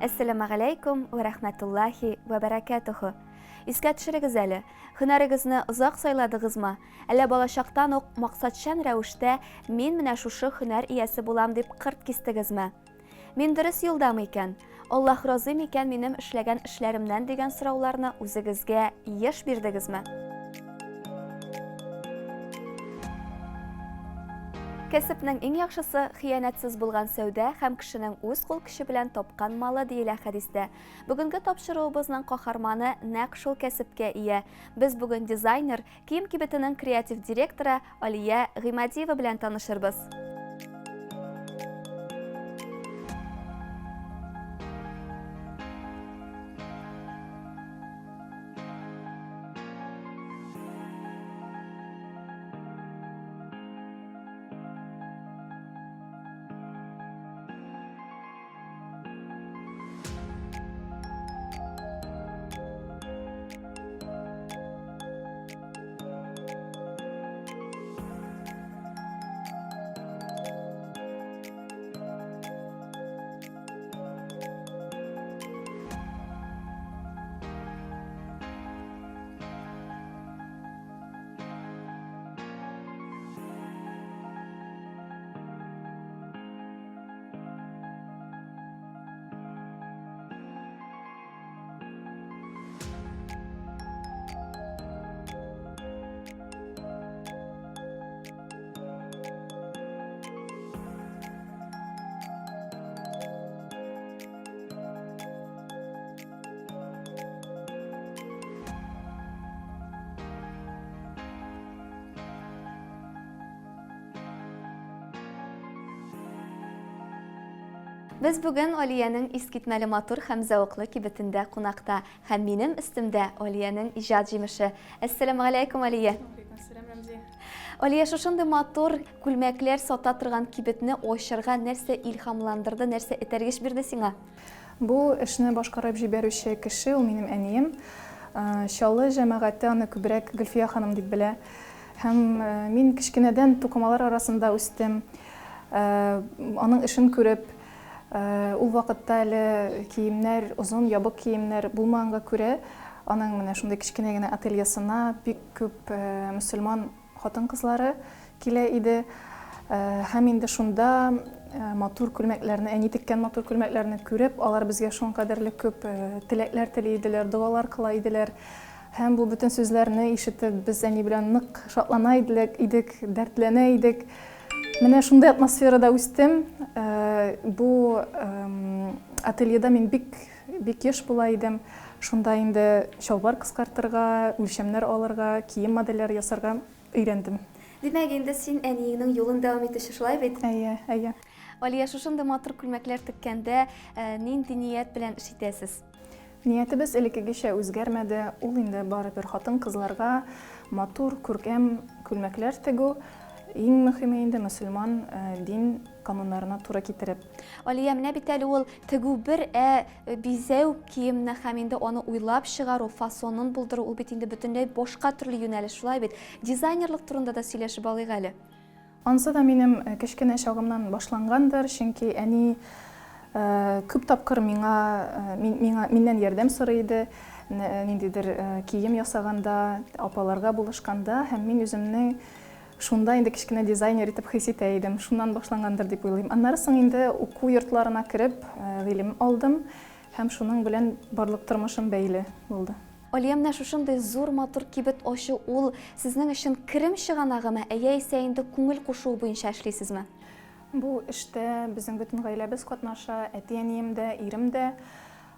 Әссәламәгаләйкүм вә рәхмәтуллаһи вә бәрәкәтүһү. Искә төшерегез әле, һөнәрегезне озак сайладыгызмы, әллә балачактан ук максатчан рәвештә мин менә шушы һөнәр иясе булам дип кырт кистегезме? Мин дөрес юлдамы икән? Аллаһ разый микән минем эшләгән эшләремнән дигән сорауларны үзегезгә еш бирдегезме? Кәсепнең иң яхшысы хыянәтсез булган сәүдә һәм кешенең үз кул көче белән тапкан малы диелә хәдистә. Бүгенге тапшыруыбызның каһарманы нәкъ шул кәсепкә ия. Без бүген дизайнер, Кием кибетенең креатив директоры Алия Гыймадиева белән танышырбыз. Без бүген Алиянең искитмәле матур һәм зәвыклы кибетендә кунакта. Һәм минем өстемдә Алиянең иҗат җимеше. Әссәламегаләйкүм, Алия. Вәгаләйкүмәссәлам, Рәмзия. Алия, шушындый матур күлмәкләр сата торган кибетне ачарга нәрсә илһамландырды, нәрсә этәргеч бирде сиңа? Бу эшне башкарып җибәрүче кеше ул минем әнием. Чаллы җәмәгате аны күбрәк Гөлфия ханым дип белә. Һәм мин кечкенәдән тукымалар арасында үстем. Аның эшен күреп, ул вакытта әле киемнәр, озын ябык киемнәр булмаганга күрә, аның менә шундый кечкенә генә ательесына бик күп мөселман хатын-кызлары килә иде. Һәм инде шунда матур күлмәкләрне, әни теккән матур күлмәкләрне күреп, алар безгә шуңкадәрле күп теләкләр тели иделәр, догалар кыла иделәр. Һәм бу бөтен сүзләрне ишетеп, без әни белән нык шатлана идек, дәртләнә идек. Менә шундый атмосферада үстем. Бу ательеда мин бик бик еш була идем. Шунда инде чалбар кыскартырга, үлчәмнәр алырга, кием модельләре ясарга өйрәндем. Димәк, инде син әниеңнең юлын дәвам итүче, шулай бит? Әйе, әйе. Алия, шушындый матур күлмәкләр теккәндә, нинди ният белән эш итәсез? Ниятебез элеккегечә үзгәрмәде, ул инде барыбер хатын-кызларга матур, күркәм күлмәкләр тегү, иң мөхиме инде мөселман дин кануннарына туры китереп. Алия, менә бит әле ул тегү бер, ә бизәү киемне һәм инде аны уйлап чыгару, фасонын булдыру, ул бит инде бөтенләй башка төрле юнәлеш, шулай бит? Дизайнерлык турында да сөйләшеп алыйк әле. Ансы да минем кечкенә чагымнан башлангандыр, чөнки әни күп тапкыр миңа, миңа, миннән ярдәм сорый иде, ниндидер кием ясаганда, апаларга булышканда, һәм мин үземне шунда инде кечкенә дизайнер итеп хис итә идем. Шуннан башлангандыр дип уйлыйм. Аннары соң инде уку йортларына кереп, гыйлем алдым. Һәм шуның белән барлык тормышым бәйле булды. Алия, менә шушындый зур матур кибет ачу ул сезнең өчен керем чыганагымы, ә яисә инде күңел кушуы буенча эшлисезме? Бу эштә безнең бөтен гаиләбез катнаша, әти-әнием дә, ирем дә.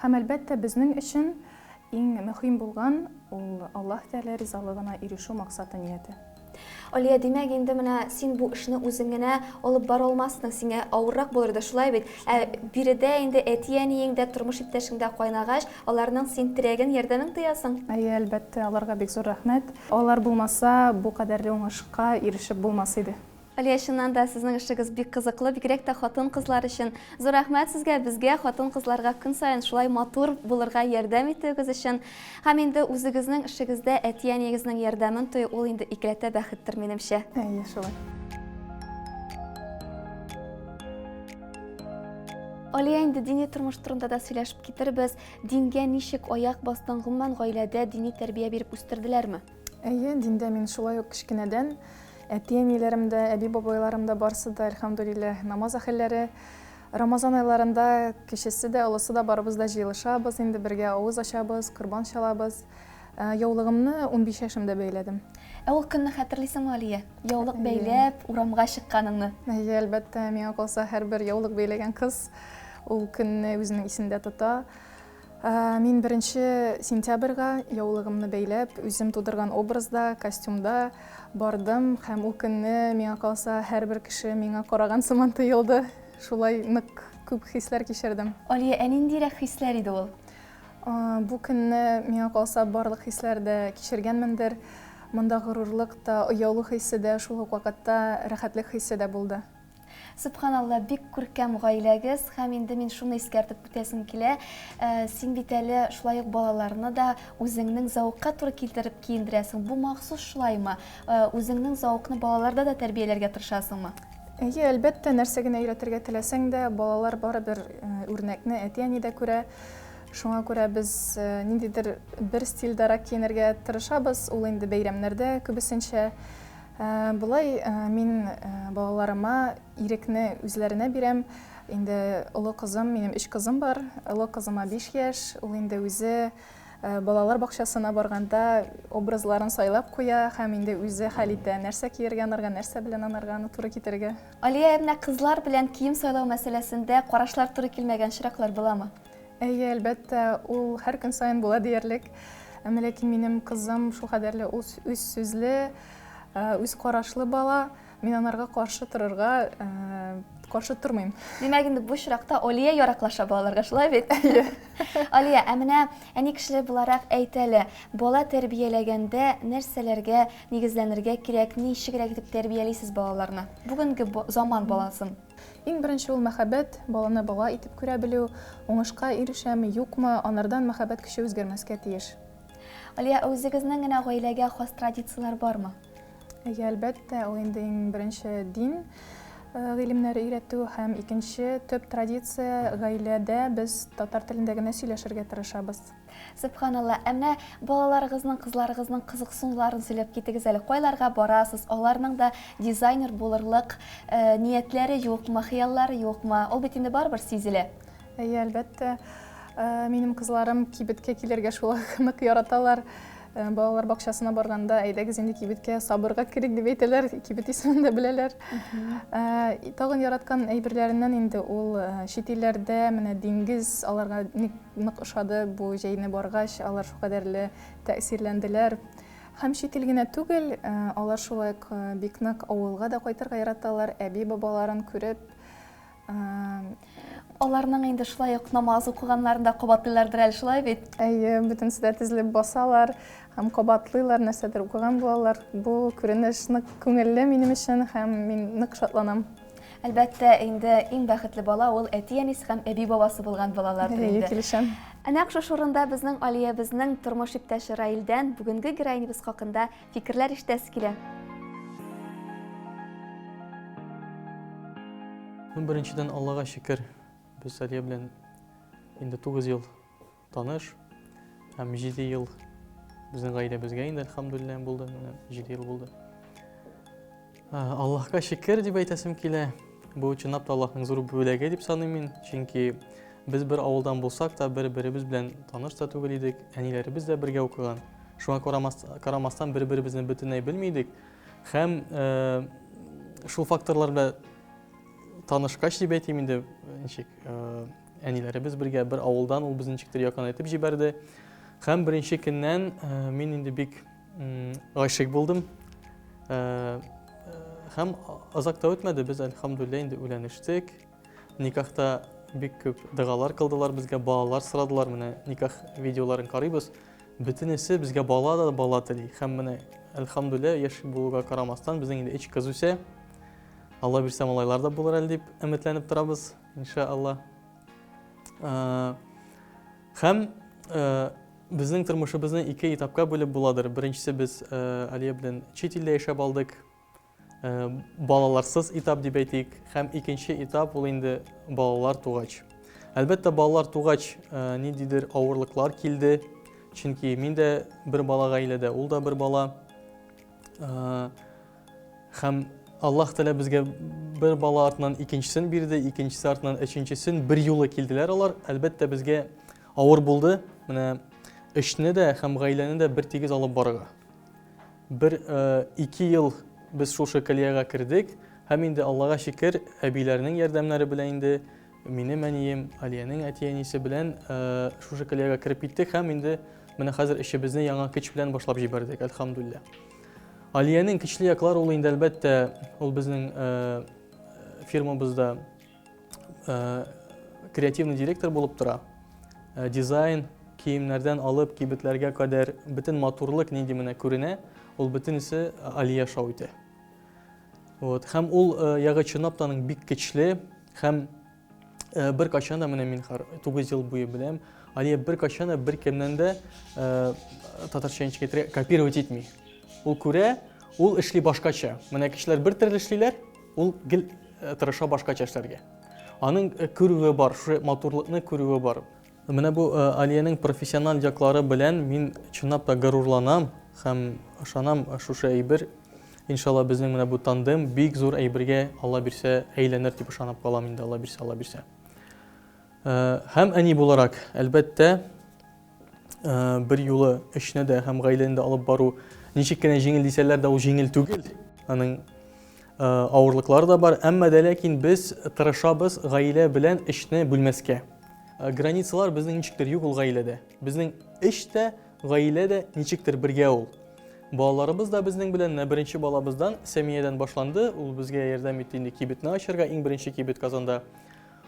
Һәм, әлбәттә, безнең өчен иң мөхим булган ул Аллаһ Тәгалә ризалыгына ирешү максаты-нияте. Алия, димәк инде менә син бу эшне үзең генә алып бара алмассың, сиңа авыррак булыр иде, шулай бит? Ә биредә инде әти-әниең дә, тормыш иптәшең дә кайнагач, аларның син терәген, ярдәмен тоясың? Әйе, әлбәттә, аларга бик зур рәхмәт. Алар булмаса, бу кадәрле уңышка ирешеп булмас иде. Алия, чыннан да, сезнең эшегез бик кызыклы, бигрәк тә хатын-кызлар өчен. Зур рәхмәт сезгә, безгә, хатын-кызларга көн саен шулай матур булырга ярдәм итүегез өчен. Һәм инде үзегезнең эшегездә әти-әниегезнең ярдәмен тою, ул инде икеләтә бәхеттер, минемчә. Әйе, шулай. Алия, инде дини тормыш турында да сөйләшеп китербез. Дингә ничек аяк бастың, гомумән гаиләдә дини тәрбия биреп үстерделәрме? Әйе, диндә мин шулай ук кечкенәдән. Әти-әниләрем дә, әби-бабайларым да барысы да, әлхәмдүлилләһ, намаз әһелләре. Рамазан айларында кечесе дә, олысы да барыбыз да җыелышабыз инде, бергә авыз ачабыз, корбан чалабыз. Яулыгымны 15 яшемдә бәйләдем. Ә ул көнне хәтерлисеңме, Алия? Яулык бәйләп, урамга чыкканыңны? Әйе, әлбәттә, миңа калса, һәрбер яулык бәйләгән кыз ул көнне үзенең исендә тота. Мин беренче сентябрьгә яулыгымны бәйләп, үзем тудырган образда, костюмда бардым һәм ул көнне, миңа калса, һәрбер кеше миңа караган сыман тоелды. Шулай нык күп хисләр кичердем. Алия, ә ниндирәк хисләр иде ул? Бу көнне, миңа калса, барлык хисләр дә кичергәнмендер. Монда горурлык та, оялу хисе дә, шул ук вакытта рәхәтлек хисе дә булды. Сөбханалла, бик күркәм гаиләгез һәм инде мин шуны искәртеп үтәсем килә, син бит әле шулай ук балаларны да үзеңнең зәвыкка туры китереп киендерәсең. Бу махсус шулаймы? Үзеңнең зәвыкны балаларда да тәрбияләргә тырышасыңмы? Әйе, әлбәттә, нәрсә генә өйрәтергә теләсәң дә, балалар барыбер үрнәкне әти-әнидә күрә. Шуңа күрә без ниндидер бер стильдәрәк киенергә тырышабыз, ул инде бәйрәмнәрдә күбесенчә. Болай мин балаларыма ирекне үзләренә бирәм. Инде олы кызым, минем өч кызым бар, олы кызыма 5 яшь, ул инде үзе балалар бакчасына барганда образларын сайлап куя һәм инде үзе хәл итә, нәрсә кияргә анарга, нәрсә белән анарга аны туры китерергә. Алия, ә менә кызлар белән кием сайлау мәсьәләсендә карашлар туры килмәгән очраклар буламы? Әйе, әлбәттә, ул һәр көн саен була диярлек. Әмма ләкин минем кызым шулкадәрле үз сүзле, үз карашлы бала, мин анарга каршы торырга каршы тормыйм. Димәк, инде бу очракта Алия яраклаша балаларга, шулай бит? Әйе. Алия, ә менә әни кеше буларак әйт әле, бала тәрбияләгәндә нәрсәләргә нигезләнергә кирәк, ничегрәк итеп тәрбиялисез балаларны? Бүгенге заман баласын. Иң беренче ул мәхәббәт, баланы бала итеп күрә белү, уңышка ирешәме, юкмы, анардан мәхәббәт көче үзгәрмәскә тиеш. Алия, ә үзегезнең генә гаиләгә хас традицияләр бармы? Әйе, әлбәттә, ул инде иң беренче дин гыйлемнәре өйрәтү һәм икенче төп традиция, гаиләдә без татар телендә генә сөйләшергә тырышабыз. Сөбханалла, ә менә балаларыгызның, кызларыгызның кызыксынуларын сөйләп китегез әле. Кайларга барасыз? Аларның да дизайнер булырлык э, ниятләре юкмы, хыяллары юкмы? Ул бит инде барыбер сизелә. Әйе, әлбәттә. Э, минем кызларым кибеткә килергә шулай нык яраталар. Э, балалар бакчасына барганда, әйдәгез инде кибеткә сабырга керик дип әйтәләр, кибет исемен дә беләләр. Э, тагын яраткан әйберләреннән инде ул чит илләрдә менә диңгез аларга Нык ошады бу җәйне баргач, алар шулкадәрле тәэсирләнделәр. Һәм чит ил генә түгел, алар шулай ук бик нык авылга да кайтырга яраталар, әби-бабаларын күреп. Аларның инде шулай ук намаз укыганнарын да кабатлыйлардыр әле, шулай бит? Әйе, бөтенесе дә тезелеп басалар һәм кабатлыйлар, нәрсәдер укыган булалар. Бу күренеш нык күңелле минем өчен һәм мин нык шатланам. Әлбәттә, инде иң бәхетле бала ул әти-әнисе һәм әби-бабасы булган балалардыр инде. Әйе, килешәм. Ә нәкъ шушы урында безнең Алиябезнең тормыш иптәше Раилдән бүгенге героинябыз хакында фикерләр ишетәсе килә. Ну, беренчедән, Аллага шөкер, без Алия белән инде 9 ел таныш һәм 7 ел безнең гаиләбезгә инде әлхәмдүлилләһ булды, менә 7 ел булды. Аллаһка шөкер дип әйтәсем килә. Бу чынлап та Аллаһның зур бүләге дип саныйм мин, чөнки без бер авылдан булсак та, бер-беребез белән таныш та түгел идек, әниләребез дә бергә укыган. Шуңа карамастан бер-беребезне бөтенләй белми идек. Һәм шул факторлар белән танышкач дип әйтим инде, ничек, Әниләребез бергә бер авылдан, ул безне ничектер якынайтып җибәрде. Һәм беренче көннән э, мин инде бик гашыйк булдым. Э, һәм озак та үтмәде, без әлхәмдүлилләһ инде өйләнештек. Никахта бик күп дәгалар кылдылар безгә, балалар сорадылар. Менә никах видеоларын карыйбыз. Бөтенесе безгә бала да бала тели. Һәм менә әлхәмдүлилләһ яшь булуга карамастан безнең инде өч кыз үсә. Алла бирсә малайлар да булыр әле дип өметләнеп торабыз. Иншалла. Һәм безнең тормышыбызны ике этапка бүлеп буладыр. Беренчесе без Алия белән чит илдә яшәп алдык. Балаларсыз этап дип әйтик. Һәм икенче этап ул инде балалар тугач. Әлбәттә, балалар тугач, ниндидер авырлыклар килде. Чөнки мин дә бер бала гаиләдә, ул да бер бала. Һәм Аллаһ Тәгалә безгә бер бала артыннан икенчесен бирде, икенчесе артыннан өченчесен бер юлы килделәр алар. Әлбәттә, безгә авыр булды. Менә эшне дә һәм гаиләне дә бер тигез алып барырга. Бер ике ел без шушы колеяга кердек һәм инде Аллага шөкер, әбиләрнең ярдәмнәре белән инде минем әнием, Алиянең әти-әнисе белән шушы колеяга кереп киттек һәм инде менә хәзер эшебезне яңа көч белән башлап җибәрдек, әлхәмдүлилләһ. Алиянең көчле яклары ул инде әлбәттә, ул безнең фирмабызда креативный директор булып тора. Дизайн, киемнәрдән алып кибетләргә кадәр бөтен матурлык нинди менә күренә, ул бөтенесе Алия шау итә. Вот. Һәм ул ягы чынлап та аның бик көчле һәм бер кайчан да менә мин 9 ел буе беләм, Алия бер кайчан да бер кемнән дә татарча ничек әйтергә копировать итми. Ул күрә, ул эшли башкача. Менә кешеләр бер төрле эшлиләр, ул гел тырыша башкача эшләргә. Аның күрүе бар, шушы матурлыкны күрүе бар. Менә бу Алиянең профессиональ яклары белән мин чынлап та горурланам һәм ышанам, шушы әйбер, иншалла, безнең менә бу тандем бик зур әйбергә, Алла бирсә, әйләнер дип ышанып калам инде, Алла бирсә, Алла бирсә. Һәм әни буларак, әлбәттә, бер юлы эшне дә һәм гаиләне дә алып бару ничек кенә җиңел дисәләр дә, ул җиңел түгел. Аның авырлыклары да бар, әмма дә ләкин без тырышабыз гаилә белән эшне бүлмәскә. Границалар безнең ничектер юк ул гаиләдә. Безнең эш тә, гаилә дә ничектер бергә ул. Балаларыбыз да безнең белән, менә беренче балабыздан, Сәмиядән башланды, ул безгә ярдәм итте инде кибетне ачарга, иң беренче кибет Казанда.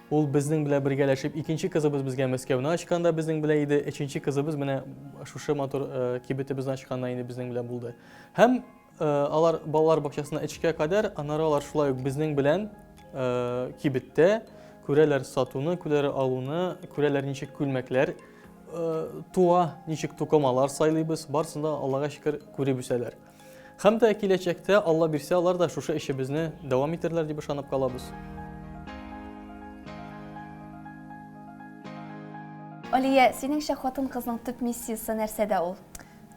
Ул безнең белән бергәләшеп, икенче кызыбыз безгә Мәскәүне ачканда безнең белән иде, өченче кызыбыз менә шушы матур кибетебезне ачканда инде безнең белән булды. Һәм Алар балалар бакчасына эчкә кадәр, аннары алар шулай ук безнең белән кибеттә күрәләр сатуны, күрәләр алуны, күрәләр ничек күлмәкләр туа, ничек тукымалар сайлыйбыз, барысын да Аллага шөкер күреп үсәләр. Һәм дә киләчәктә Алла бирсә, алар да шушы эшебезне дәвам итәрләр дип ышанып калабыз. Алия, синеңчә хатын-кызның төп миссиясе нәрсәдә ул?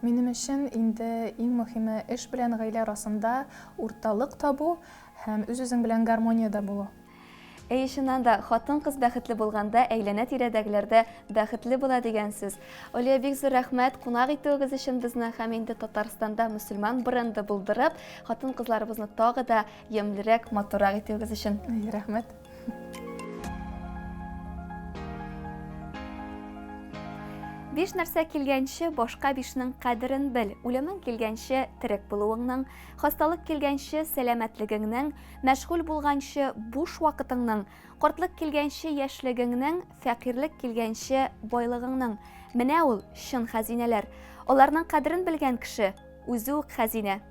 Минем өчен инде иң мөһиме эш белән гаилә арасында урталык табу һәм үз-үзең белән гармониядә булу. Әйе, чыннан да, хатын-кыз бәхетле булганда, әйләнә-тирәдәгеләр дә бәхетле була дигән сүз. Алия, бик зур рәхмәт кунак итүегез өчен безне һәм инде Татарстанда мөселман бренды булдырып, хатын-кызларыбызны тагы да ямьлерәк, матуррак итүегез өчен. Әйе, рәхмәт. Биш нәрсә килгәнче, башка бишнең кадерен бел. Үлемең килгәнче, терек булуыңның, хасталык килгәнче, сәламәтлегеңнең, мәшгуль булганчы, буш вакытыңның, картлык килгәнче, яшьлегеңнең, фәкыйрьлек килгәнче, байлыгыңның. Менә ул чын хәзинәләр. Аларның кадерен белгән кеше үзе үк хәзинә.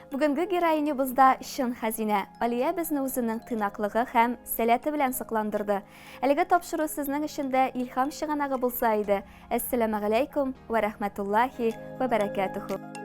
Бүгенге героинябыз да чын хәзинә. Алия безне үзенең тыйнаклыгы һәм сәләте белән сокландырды. Әлеге тапшыру сезнең өчен дә илһам чыганагы булса иде. Әссәламәгаләйкүм вә рәхмәтуллаһи вә бәрәкәтүһү.